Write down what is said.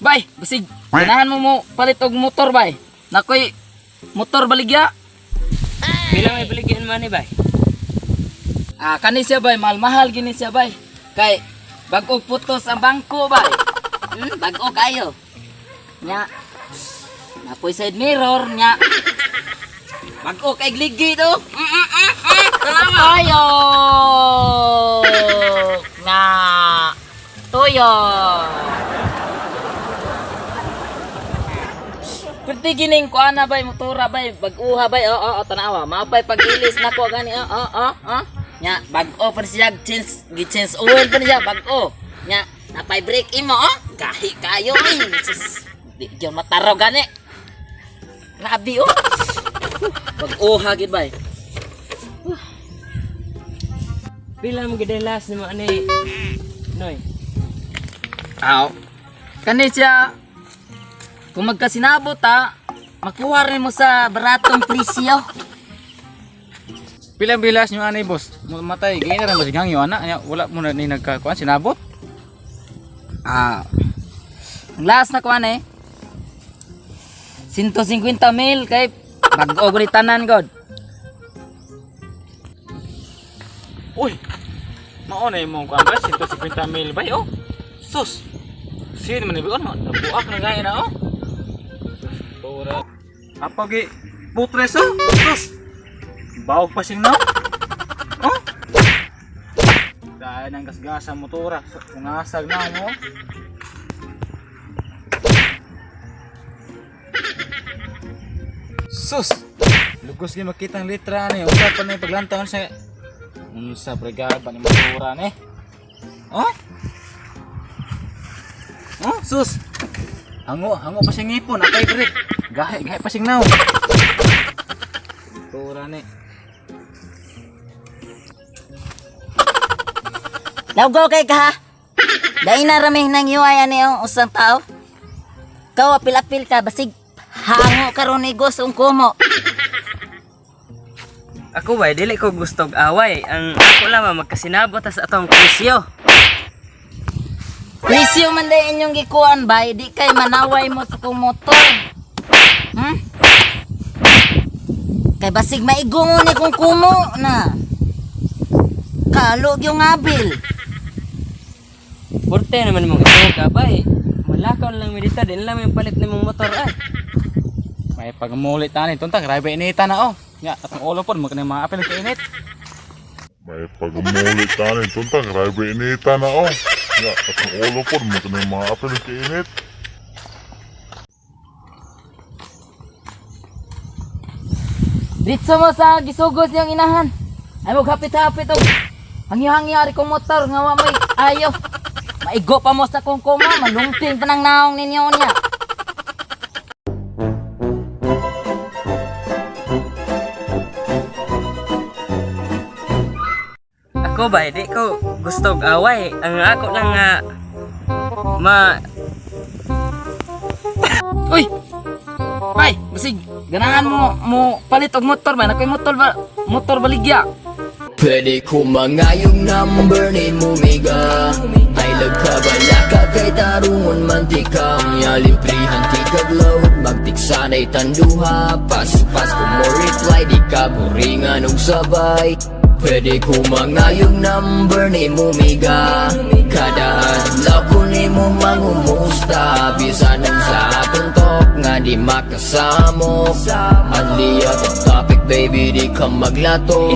Bay, basig ganahan mo mo palit og motor, bay. Nakoy motor baligya. Pila may baligyan man ni, bay? Ah, kani siya, bay, mahal-mahal gini siya, bay. Kay bag-o putos ang bangko, bay. Bag-o kayo. Nya. Nakoy side mirror nya. Bag-o kay gligi to. Tanawa. Toyo. Na. Toyo. Pwede gining kuana, bay, motora, bay, bag-uha, bay, oo, oo, tanawa, mapay pag-ilis nako gani, oo, oo, oo. Nya, bag-o pa siya, change, gi-change oil pa siya, bag-o. Nya, napay brake imo, oh, gahi kayo, eh. Sus, di gyud mataraw gani. Grabe, oh. Bag-uha gid, bay. Pila mo gidalas nimo ani, Noy? Aw. Kani siya, kung magkasinabot ta, makuha rin mo sa baratong presyo. Pila bilas nyo ani, boss? Matay gay na ra ba hangyo ana nya wala mo na ni nagkakuan sinabot. Ah. Ang last na kuan eh. 150 mil kay bag-o gud tanan god. Uy. Mao na imong kuan ba 150 mil bay oh. Sus. Sin man ibuon mo. Nabuak na gay na oh. Tora. Apa gi putres oh. Sus. Bawog pa sing no. Oh. Dahil ng gasgasa motora, ungasag na mo. Sus! Lugos gyud makita ang litra ni. Unsa pa ni paglantaw sa unsa pregaba ni motora ni? Oh? Oh, sus. Hango, hango pa siyang ngipon, akay break. Gahi, gahi pa siyang naw. Motora ni. Lawgaw kay ka ha. Dahil na rami nang hiwaya ni ang usang tao. Kaw apil-apil ka basig hango karon ni gos ang kumo. Ako bay, dili ko gusto og away. Ang ako lamang magkasinabot ta sa atong presyo. Presyo man day inyong gikuan bay, di kay manaway mo sa kong motor. Kay basig maigo mo ni kong kumo na. Kalog yung abil. Purte naman mong ito ka, bay. Malakaw na lang mi dito, di na lang may palit nimong motor ay. May pagmulit tani, tunta grabe inita na oh. Nya, atong ulo pod mo kanang mga apil kainit. May pagmulit tani, tunta grabe inita na oh. Ya, atong ulo pod mo kanang mga apil kainit. Diretso mo sa gisugos niyang inahan. Ay mo hapit-hapit og hangyo-hangyo ari kong motor nga wa mo'y ayo. Maigo pa mo sa kong kumo, malungping pa nang naong ninyo niya. Ako bay, di ko gusto og away. Ang ako lang nga ma Uy! Bay, basig ganahan mo mo palit og motor bay, nakoy motor ba motor baligya. Pwede ko mangayong number ni Mumiga. Ay lagkabala ka kay tarungon man di ka. Librihan ti kagload, magtiksanay tanduha. Paspas kung mo reply, di ka buringan og sabay. Pwede ko mangayong number ni Mumiga. Kada adlaw ko ni mo mangumusta. Bisan ang sa akong talk nga di makasamok. Anli out of topic, baby, di ka maglato.